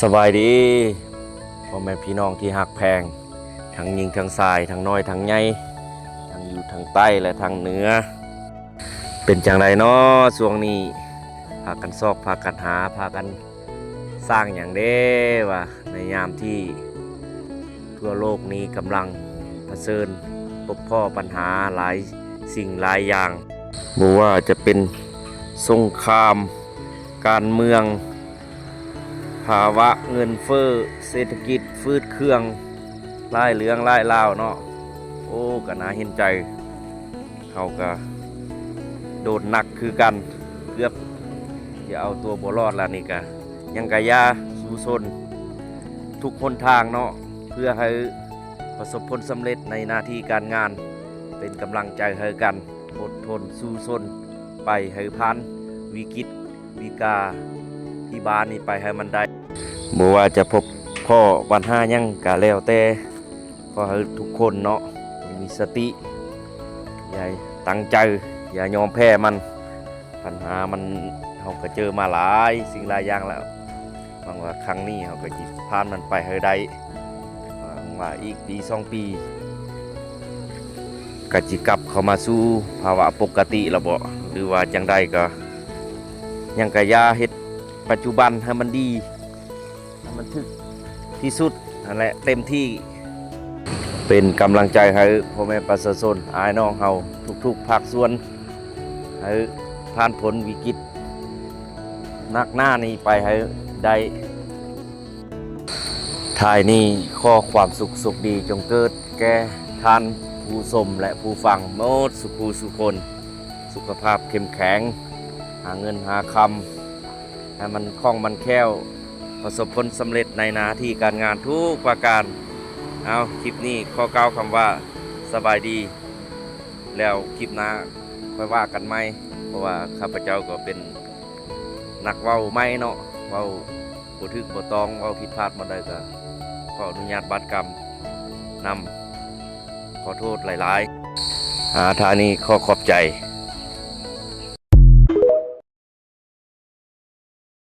ສະບາຍດີ ພໍ່ແມ່ພີ່ນ້ອງທີ່ຮັກແພງ ທັງຍິງທັງຊາຍ ທັງນ້ອຍທັງໃຫຍ່ ທັງຢູ່ທາງໃຕ້ ແລະ ທາງເໜືອ. ເປັນຈັ່ງໃດເນາະ ຊ່ວງນີ້ ພາກັນຊອກ ພາກັນຫາ ພາກັນສ້າງຫຍັງເດ້ ວ່າ ໃນຍາມທີ່ທົ່ວໂລກນີ້ກຳລັງປະເຊີນພົບພໍ້ບັນຫາຫຼາຍສິ່ງຫຼາຍຢ່າງ ບໍ່ວ່າຈະເປັນສົງຄາມ, ການເມືອງ, ພາວະເງິນເຟີ້, ເສດຖະກິດຝືດເຄືອງ ຫຼາຍເລື່ອງຫຼາຍລາວເນາະ. ໂອ້ ກະໜ້າເຫັນໃຈ. ເຮົາກະໂດນໜັກຄືກັນ ເກືອບຈະເອົາຕົວບໍ່ລອດລະນີ້ກະ ຫຍັງກະຢ່າ ສູ້ຊົນທຸກຫົນທາງເນາະ ເພື່ອໃຫ້ປະສົບຜົນສຳເລັດໃນໜ້າທີ່ການງານ. ເປັນກຳລັງໃຈໃຫ້ກັນ ອົດທົນສູ້ຊົນໄປໃຫ້ຜ່ານວິກິດວິກາທີ່ບາດນີ້ໄປໃຫ້ມັນໄດ້. ບໍ່ວ່າຈະພົບພໍ້ບັນຫາຫຍັງກະແລ້ວແຕ່ ຂໍໃຫ້ທຸກຄົນເນາະ ຕ້ອງມີສະຕິ ຢ່າຕັ້ງໃຈ ຢ່າຍອມແພ້ມັນ. ບັນຫາມັນ ເຮົາກະເຈີມາຫຼາຍສິ່ງຫຼາຍຢ່າງແລ້ວ. ຫວັງວ່າຄັ້ງນີ້ເຮົາກະຊິຜ່ານມັນໄປໃຫ້ໄດ້. ຫວັງວ່າອີກປີສອງປີ ກະຊິກັບເຂົ້າມາສູ່ພາວະປົກກະຕິລະເບາະ ຫຼືວ່າຈັ່ງໃດກະ ຫຍັງກະຢ່າ ເຮັດປັດຈຸບັນໃຫ້ມັນດີ ໃຫ້ມັນຖືກທີ່ສຸດຫັ້ນແຫຼະ ເຕັມທີ່. ເປັນກຳລັງໃຈໃຫ້ພໍ່ແມ່ປະຊາຊົນ ອ້າຍນ້ອງເຮົາທຸກໆພາກສ່ວນ ໃຫ້ຜ່ານພົ້ນວິກິດໜັກໜານີ້ໄປໃຫ້ໄດ້. ທ້າຍນີ້ຂໍຄວາມສຸກໂຊກດີຈົ່ງເກີດແກ່ທ່ານຜູ້ຊົມ ແລະ ຜູ້ຟັງໝົດສູ່ຜູ້ສູ່ຄົນ. ສຸຂະພາບເຂັ້ມແຂງ ຫາເງິນຫາຄຳໃຫ້ມັນຄ່ອງມັນແຄ້ວ ປະສົບຜົນສຳເລັດໃນໜ້າທີ່ການງານທຸກປະການ. ເອົາ ຄລິບນີ້ຂໍກ່າວຄຳວ່າສະບາຍດີ ແລ້ວຄລິບໜ້າຄ່ອຍວ່າກັນໃໝ່ ເພາະວ່າຂ້າພະເຈົ້າກໍເປັນນັກເວົ້າໃໝ່ເນາະ ເວົ້າບໍ່ຖືກບໍ່ຕ້ອງ ເວົ້າຜິດພາດບ່ອນໃດກໍຂໍອະນຸຍາດບາດກຳນຳ ຂໍໂທດຫຼາຍໆ. ອາ ທ້າຍນີ້ຂໍຂອບໃຈ